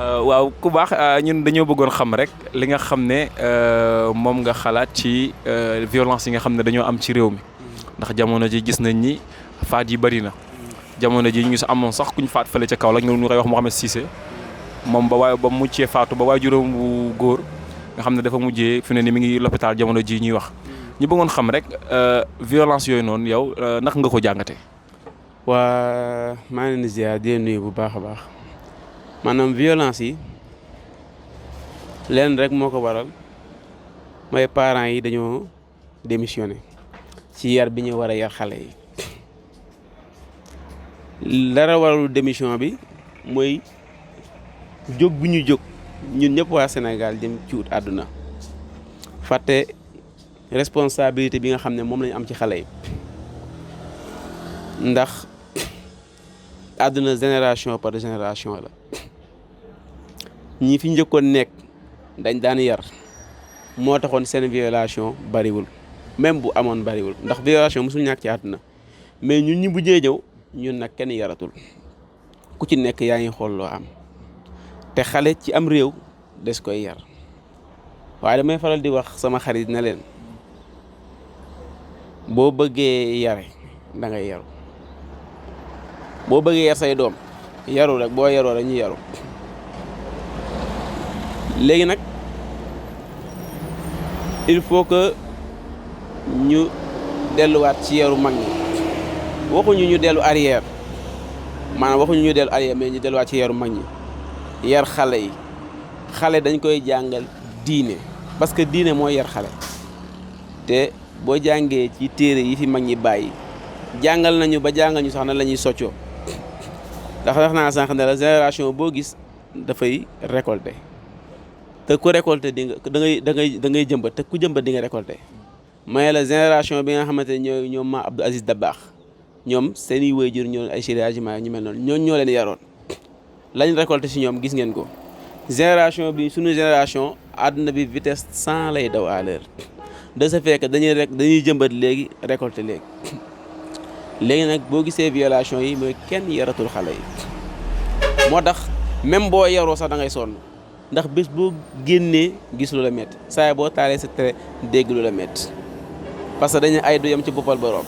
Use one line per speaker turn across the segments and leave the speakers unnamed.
waaw ku baax ñun dañoo bëggoon xam rek li nga xam ne moom nga xalaat ci violence yi nga xam ne dañoo am ci réew mi ndax jamono ji gis nañ ni faat yi bëri na jamono ji ñu si amoon sax kuñ faat fële ca Kaolack ñu koy wax Mouhamed Cissé moom ba muccee faatu ba juróom bu góor nga xam ne dafa mujjee fi ne ni mi ngi l'hôpital jamono ji ñuy wax ñu bëggoon xam rek violence yooyu noonu yow naka nga ko jàngatee.
waa maa ngi leen di ziar di leen nuyu bu baax a baax maanaam violence yi leen rek moo ko waral mooy parents yi dañoo démissionné ci yar bi ñu war a yar xale yi dara waralu démission bi mooy jóg bu ñu jóg ñun ñëpp waa Sénégal jëm ci wut àdduna fàtte responsabilité bi nga xam ne moom lañu am ci xale yi ndax àdduna génération par génération la ñi fi njëkkoon nekk dañ daan yar moo taxoon seen violation bariwul même bu amoon bariwul ndax violation mosul ñàkk ci àdduna mais ñun ñi bujjee ñëw ñun nag kenn yaratul ku ci nekk yaa ngi xool loo am te xale ci am réew des koy yar waaye damay faral di wax sama xarit na leen boo bëggee yare da ngay yaru boo bëggee yar say doom yaru rek boo yaroo rek ñu yaru léegi nag il faut que ñu delluwaat ci yaru mag ñi waxuñu ñu dellu arrière maanaam waxuñu ñu dellu arrière mais ñu delluwaat ci yaru mag ñi yar xale yi xale dañ koy jàngal diine parce que diine mooy yar xale te boo jàngee ci téere yi fi mag ñi bàyyi jàngal nañu ba jàngal ñu sax na la ñuy soccoo ndax wax naa sànq ne la génération boo gis dafay récolter te ku récolter di nga da ngay jëmbat te ku jëmbat di nga récolter may la génération bi nga xamante ne ñoom ma Abdou Aziz Dabakh ñoom seeni waajur ñoo ay chéragement ñu mel noonu ñoo leen yaroon lañ récolter si ñoom gis ngeen ko génération bi suñu génération àdduna bi vitesse 100 lay daw à l'heure de ce fait que dañuy jëmbat léegi récolter léegi léegi nag boo gisee violation yi mooy kenn yaratul xale yi moo tax même boo yaroo sax da ngay sonn ndax bés boo génnee gis lu la métti saa boo taalee sa tere dégg lu la métti parce que dañu ay du yem ci boppal borom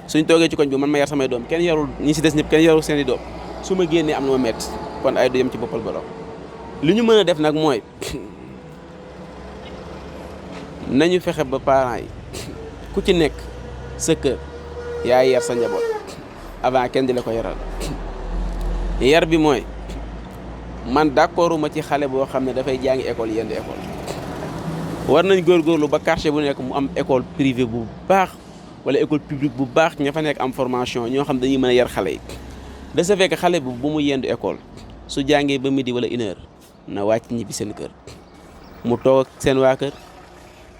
suñ toogee ci koñ bi man ma yar samay doom kenn yarul ñi si des ñëpp kenn yarul seeni doom su ma génnee am na ma métti kon ay du yem ci boppal borom li ñu mën a def nag mooy nañu fexe ba parents yi ku ci nekk sa kër yaay yar sa njaboot avant kenn di la ko yaral yar bi mooy man d'accorduma ci xale boo xam ne dafay jàngi école yenn école war nañ góorgóorlu ba quartier bu nekk mu am école privée bu baax wala école publique bu baax ña fa nekk am formation ñoo xam dañuy mën a yar xale yi de ce fait que xale bi bu mu yendu école su jàngee ba midi wala 1 heure na wàcc ñibbi seen kër mu toog ak seen waa kër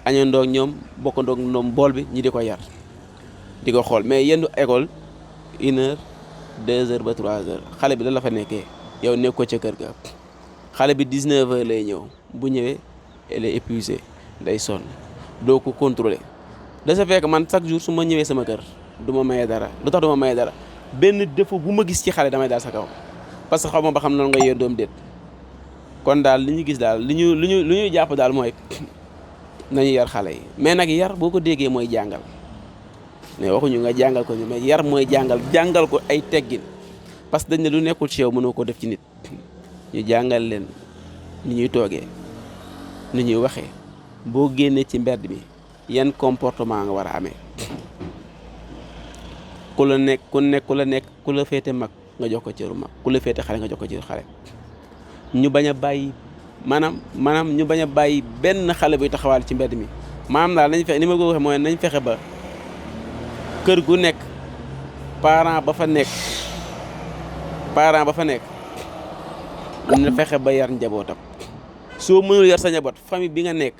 añandoog ñoom bokkandoog ñoom bool bi ñi di ko yar di ko xool mais yendu école 1 heure 2 heures ba 3 heures xale bi la fa nekkee yow nekk ko ca kër ga xale bi 19 heures lay ñëw bu ñëwee elle est épuisée day sonn doo ko contrôler de ce fait que man chaque jour su ma ñëwee sama kër du ma maye dara lu tax du ma maye dara benn défaut bu ma gis ci xale damay daal sa kaw parce que xaw ma ba xam noonu nga yéen doom déet kon daal li ñu gis daal li ñu jàpp daal mooy nañu yar xale yi mais nag yar boo ko déggee mooy jàngal mais waxuñu nga jàngal ko ni mais yar mooy jàngal ko ay teggin parce que dañ ne lu nekkul ci yow mënoo ko def ci nit ñu jàngal leen ni ñuy toogee ni ñuy waxee boo génnee ci mbedd mi yan comportement nga war a amee ku la nekk ku la féete mag nga jox ko cëru mag ku la féete xale nga jox ko cëru xale ñu bañ a bàyyi maanaam ñu bañ a bàyyi benn xale buy taxawaal ci mbedd mi maanaam daal nañ fexe ni ma ko waxee mooy nañ fexe ba kër gu nekk parent ba fa nekk na fexe ba yar njabootam soo mënul yar sa njaboot famille bi nga nekk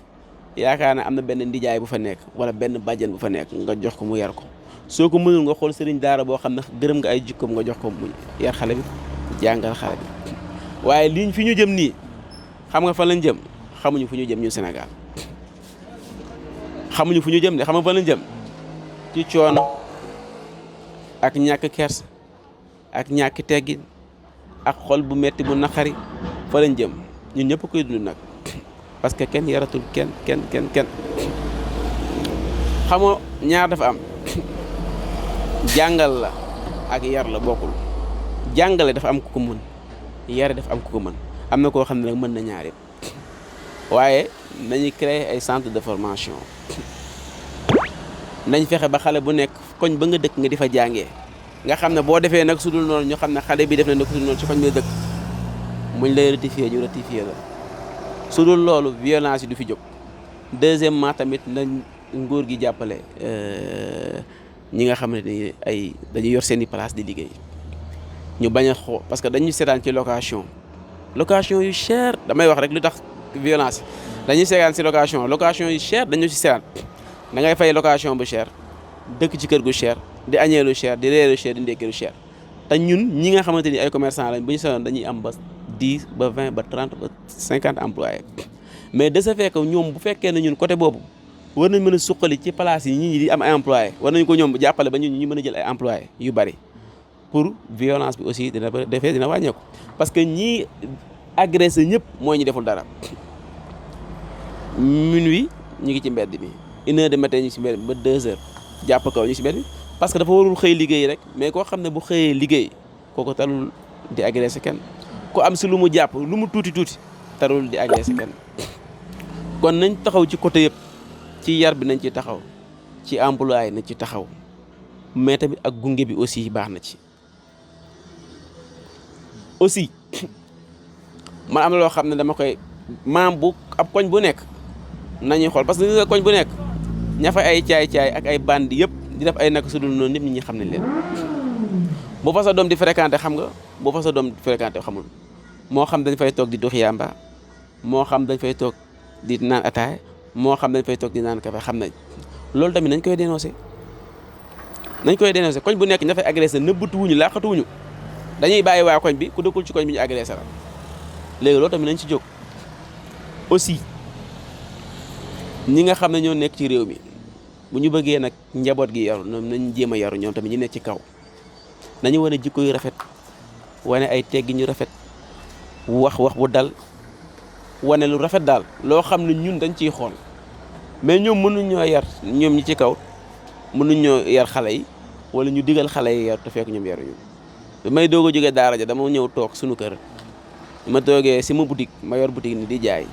yaakaar na am na benn ndijaay bu fa nekk wala benn bàjjen bu fa nekk nga jox ko mu yar ko soo ko mënul nga xool sëriñ daara boo xam ne gërëm nga ay jikkoom nga jox ko mu yar xale bi jàngal xale bi waaye liñ fi ñu jëm nii xam nga fan lañ jëm xamuñu fu ñu jëm ñun Sénégal xamuñu fu ñu jëm de xam nga fan lañ jëm ci coono ak ñàkk kersa ak ñàkk teggin ak xol bu metti bu naqari fa lañ jëm ñun ñëpp koy dund nag parce que kenn yaratul kenn xamoo ñaar dafa am jàngal la ak yar la bokkul jàngale dafa am ku ko mën yare dafa am ku ko mën am na koo xam ne nag mën na ñaar yëpp waaye nañu créer ay centre de formation nañ fexe ba xale bu nekk koñ ba nga dëkk nga di fa jàngee nga xam ne boo defee nag su dul noonu ñu xam ne xale bi def na nag su dul noonu ci koñ bi dëkk muñ lay rectifier ñu rectifier la su dul loolu violence yi du fi jóg. deuxièmement tamit nañ nguur gi jàppale ñi nga xam ne ni ay dañuy yor seen i place di liggéey ñu bañ a xoo parce que dañuy seetaan ci location yu cher damay wax rek lu tax violence dañuy seetaan ci location yu cher dañu ci seetaan da ngay fay location bu cher dëkk ci kër gu cher di añee lu cher di reer lu cher di ndékki lu cher te ñun ñi nga xamante ni ay commerçant lañ bu ñu seetaan dañuy am ba 10 ba 20 ba 30 ba 50 employés mais de ce fait que ñoom bu fekkee ne ñun côté boobu war nañ mën a suqali ci place yi ñi di am ay employés war nañ ko ñoom jàppale ba ñun ñu mën a jël ay employés yu bari pour violence bi aussi dina wàññeeku parce que ñii agressé ñëpp mooy ñi deful dara minuit ñu ngi ci mbedd mi 1h du matin ñu ngi ci mbedd mi ba 2h jàpp kaw ñu ngi ci mbedd mi parce que dafa warul xëy liggéey rek mais koo xam ne bu xëyee liggéey kooku talul di agressé kenn ku am si lu mu jàpp lu mu tuuti tarul di agressé kenn kon nañ taxaw ci côté yëpp ci yar bi nañ ci taxaw ci emploi yi nañ ci taxaw mais tamit ak gunge bi aussi baax na ci aussi man am na loo xam ne dama koy maam bu ab koñ bu nekk nañuy xool parce que nga koñ bu nekk ña fa ay caay-caay ak ay bandi yëpp di def ay naka su dul noonu nit ñi xam nañ leen bu fa sa doom di fréquenté xam nga bu fa sa doom di fréquenté xamul moo xam dañ fay toog di dox yamba moo xam dañ fay toog di naan ataaya moo xam dañ fay toog di naan café xam nañ loolu tamit nañ koy dénoncé koñ bu nekk ña fay agressé nëbbatuwuñu laqatuwuñu dañuy bàyyi waa koñ bi ku dëkkul ci koñ bi ñu agressé la léegi loolu tamit nañ ci jóg aussi ñi nga xam ne ñoo nekk ci réew mi bu ñu bëggee nag njaboot gi yaru ñoom nañ jéem a yaru ñoom tamit ñu nekk ci kaw nañu wane jikko yu rafet wane ay teggi ñu rafet wax bu dal wane lu rafet daal loo xam ne ñun dañ ciy xool mais ñoom mënuñ ñoo yar ñoom ñi ci kaw mënuñ ñoo yar xale yi wala ñu digal xale yi yar te fekk ñoom yaruñu bi may doog a jógee daara ja dama ñëw toog suñu kër ma toogee si ma boutique ma yor boutique ni di jaay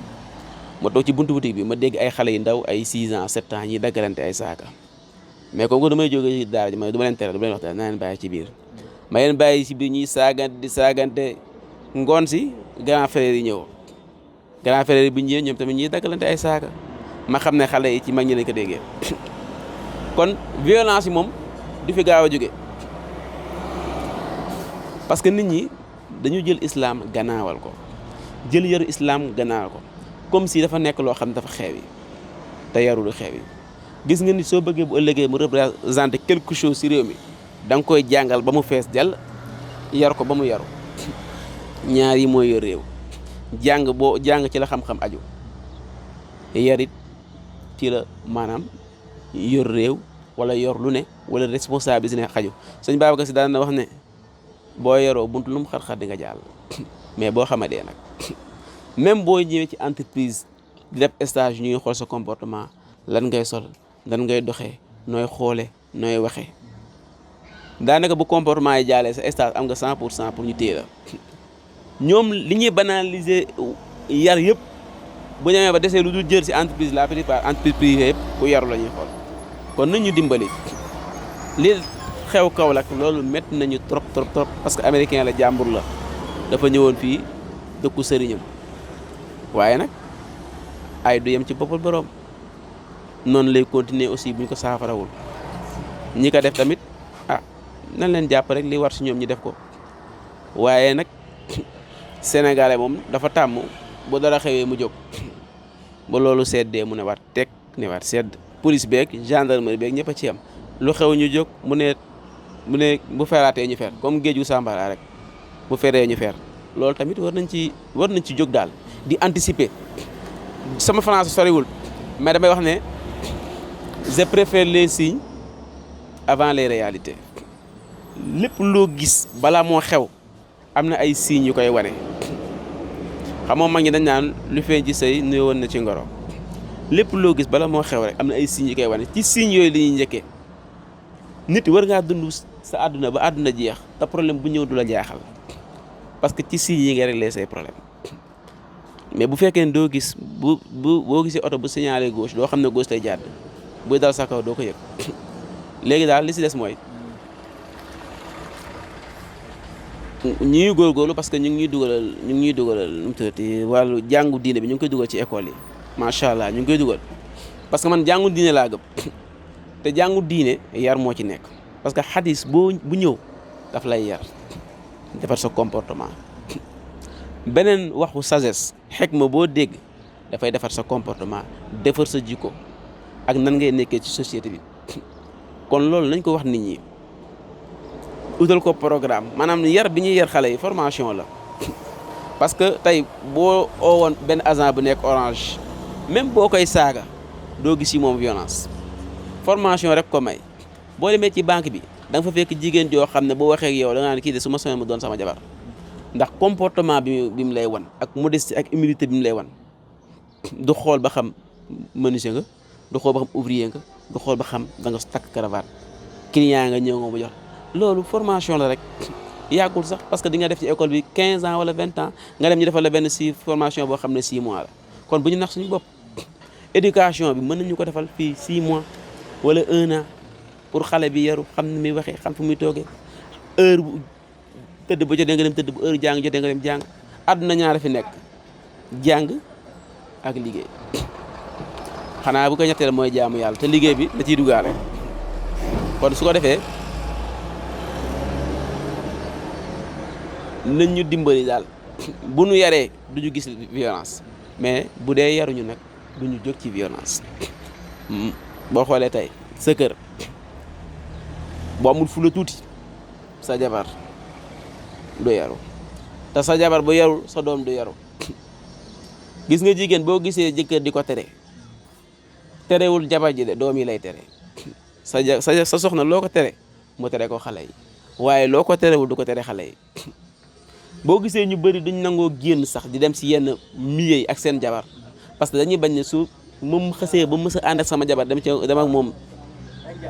ma toog ci buntu boutique bi ma dégg ay xale yu ndaw ay 6 ans 7 ans ñi daggalante ay saaka mais comme que damay jógee ci daara ja ma du ma leen tere du ma leen waxtaan naa leen bàyyi ci biir ma leen bàyyi ci biir ñuy saagante ngoon si grand frère yi ñëw grand frère yi bu ñëwee ñoom tamit ñuy daggalante ay saaka ma xam ne xale yi ci mag ñi lañ ko déggee kon violence yi moom du fi gaaw a jóge parce que nit ñi dañu jël islam gannaawal ko jël yaru islam gannaawal ko comme si dafa nekk loo xam ne dafa xeewi te yarul xeewi gis nga ni soo bëggee bu ëllëgee mu représenter quelque chose ci réew mi da nga koy jàngal ba mu fees dell yar ko ba mu yaru ñaar yi mooy yor réew jàng ci la xam-xam aju yarit ci la maanaam yor réew wala yor lu ne wala responsabilité ne xaju sëñ Babacar Si daan na wax ne boo yoroo buntu lu mu xar-xar di nga jàll mais boo xamadee nag même boo ñëwee ci entreprise di def stage ñu ngi xool sa comportement lan ngay sol lan ngay doxee nooy xoole nooy waxee daanaka bu comportement yi jaalee sa stage am nga 100% pour ñu téye la ñoom li ñuy banaliser yar yëpp bu ñëwee ba desee lu dul jël si entreprise la plupart entreprise privée yëpp ku yaru la ñuy xool kon nañ ñu dimbali li xew Kaolack loolu métti nañu trop parce que américain la jàmbur la dafa ñëwoon fii dëkku sëriñam waaye nag ay du yem ci boppal borom noonu lay continuer aussi bu ñu ko saafarawul ñi ko def tamit nan leen jàpp rek li war si ñoom ñi def ko waaye nag sénégalais moom dafa tàmm bu dara xewee mu jóg ba loolu seddee mu ne waat teg ne waat sedd police beeg gendarmerie beeg ñëpp a ci am lu xew ñu jóg mu ne bu feraatee ñu fer comme géeju Sambara rek bu feree ñu fer loolu tamit war nañ ci jóg daal di anticiper sama français soriwul mais damay wax ne je préfère les signes avant les réalités lépp loo gis balaa moo xew am na ay signes yu koy wane xam nga mag ñi dañ naan lu feeñ ci sëy nuyoo woon na ci ngoro lépp loo gis bala moo xew rek am na ay signes yu koy wane ci signes yooyu li ñuy njëkkee nit war ngaa dund sa àdduna ba àdduna jeex te problème bu ñëw du la jaaxal parce que ci signes yi nga réglé say problème mais bu fekkee ne doo gis boo gisee oto bu signalé gauche doo xam ne gauche lay jàdd buy dal sa kaw doo ko yëg léegi daal li si des mooy ñuy góorgóorlu parce que ñu ngi ñuy dugalal nu mu tuddati wàllu jàngu diine bi ñu ngi koy dugal ci école yi macha allah ñu ngi koy dugal parce que man jàngu diine laa gëm te jàngu diine yar moo ci nekk parce que xadis bu ñëw daf lay yar defar sa comportement beneen waxu sagesse xikma boo dégg dafay defar sa comportement defar sa jikko ak nan ngay nekkee ci société bi kon loolu nañ ko wax nit ñi utal ko programme maanaam yar bi ñuy yar xale yi formation la parce que tey boo oowoon benn agent bu nekk Orange même boo koy saaga doo gis ci moom violence formation rek ko may boo demee ci banque bi da nga fa fekk jigéen joo xam ne boo waxee ak yow da nga naan kii de su ma soñoon mu doon sama jabar ndax comportement bi mu lay wan ak modestie ak humilité bi mu lay wan du xool ba xam menuisier nga du xool ba xam ouvrier nga du xool ba xam da nga takk cravate client nga ñëw nga mu jox loolu formation la rek yàggul sax parce que di nga def ci école bi 15 ans wala 20 ans nga dem ñu defal la benn formation boo xam ne 6 mois la kon bu ñu nax suñu bopp éducation bi mën nañu ko defal fii 6 mois wala 1 an pour xale bi yaru xam ne muy waxee xam fu muy toogee heure bu tëdd ba jotee nga dem tëdd bu heure jàng jotee nga dem jàng àdduna ñaara fi nekk jàng ak liggéey xanaa bu ko ñetteel mooy jaamu yàlla te liggéey bi da ciy dugaale kon su ko defee nañ ñu dimbali daal bu nu yaree du ñu gis violence mais bu dee yaruñu nag du ñu jóg ci violence boo xoolee tey sa kër boo amul fu la tuuti sa jabar du yaru te sa jabar bu yarul sa doom du yaru gis nga jigéen boo gisee jëkkër di ko terewul jabar ji de doom yi lay tere sa soxna loo ko tere mu tere ko xale yi waaye loo ko terewul du ko tere xale yi boo gisee ñu bëri duñ nangoo génn sax di dem si yenn milieu yi ak seen jabar parce que dañuy bañ ne su moom xësee ba mës a ànd ak sama jabar dem ak moom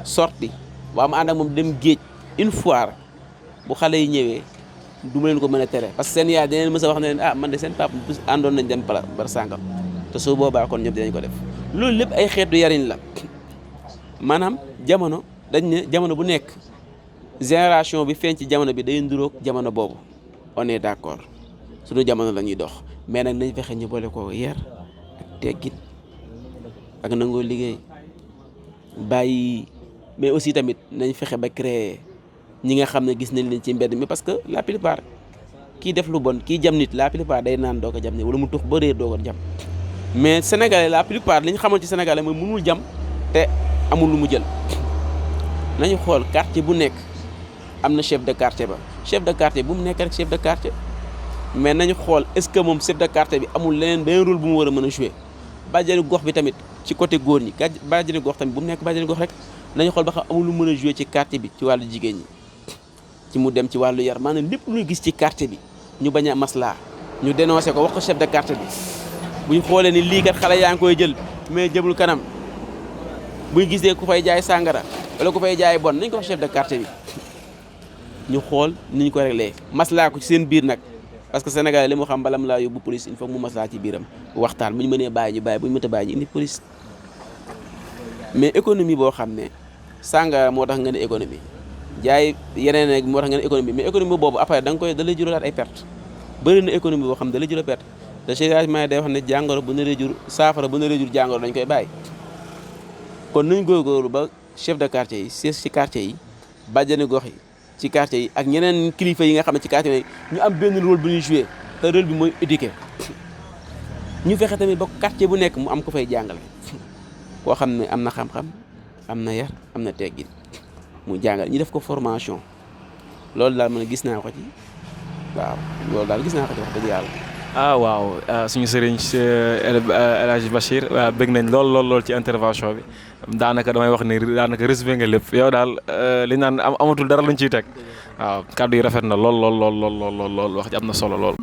sorti waa ma ànd ak moom dem géej une fois bu xale yi ñëwee du ma leen ko mën a tere parce que seen yaay dinañ mës a wax ne leen ah man de seen papa àndoon nañ dem bar sàngam te su boobaa kon ñoom dinañ ko def loolu lépp ay xeetu yariñ la maanaam jamono dañ ne jamono bu nekk génération bi feeñ ci jamono bi day nduroog jamono boobu on est d'accord suñu jamono la ñuy dox mais nag nañ fexe ñu boole ko yar ak teggin ak nangoo liggéey bàyyi mais aussi tamit nañ fexe ba créer ñi nga xam ne gis nañ leen ci mbedd mi parce que la plupart kii def lu bon kii jam nit la plupart day naan doo ko jam ne wala mu tux ba réer doo ko jam mais sénégalais la plupart li ñu xamal ci sénégalais mooy mënul jam te amul lu mu jël nañu xool quartier bu nekk am na chef de quartier ba chef de quartier bu mu nekk rek chef de quartier mais nañu xool est-ce que moom chef de quartier bi amul leneen benn rôle bu mu war a mën a jouer bàjjenu gox bi tamit ci côté góor ñi bàjjenu gox tamit bu mu nekk bàjjenu gox rek nañu xool ba xam amul lu mën a jouer ci quartier bi ci wàllu jigéen ñi ci mu dem ci wàllu yar maanaam lépp lu ñu gis ci quartier bi ñu bañ a maslaa ñu dénoncé ko wax ko chef de quartier bi bu ñu xoolee ni lii kat xale yaa ngi koy jël mais jëmul kanam bu ñu gisee ku fay jaay sàngara wala ku fay jaay bon nañ ko wax chef de quartier bi ñu xool ni ñu ko réglé maslaa ko ci seen biir nag parce que Sénégal li mu xam balam laa yóbbu police il faut mu maslaa ci biiram waxtaan bu ñu mënee bàyyi ñu bàyyi bu ñu mënta bàyyi ñu indi police mais économie boo xam ne sàngara moo tax nga ne économie jaay yeneen rek moo tax nga ne économie mais économie boobu après da lay juralaat ay perte bëri na économie boo xam ne da lay jural perte te changement day wax ne jàngoro bu naree jur saafara bu naree jur jàngoro dañ koy bàyyi kon nañ góorgóorlu ba chef de quartier yi ci quartier yi bàjjani gox yi ci quartier yi ak ñeneen kilifa yi nga xam ne ci quartier yi ñu am benn rôle bu ñuy joué te rôle bi mooy éduquer ñu fexe tamit ba quartier bu nekk mu am ko fay jàngale koo xam ne am na xam-xam am na yar am na teggin mu jàngale ñu def ko formation loolu daal man gis naa ko ci waaw loolu daal gis naa ko ci wax dëgg yàlla.
waaw suñu sëriñ El Hadj Bachir bëgg nañ lool ci intervention bi daanaka damay wax ni daanaka résumé nga lépp yow daal li naan amatul dara luñ ciy teg waaw kàddu yi rafet na lool wax ji am na solo lool.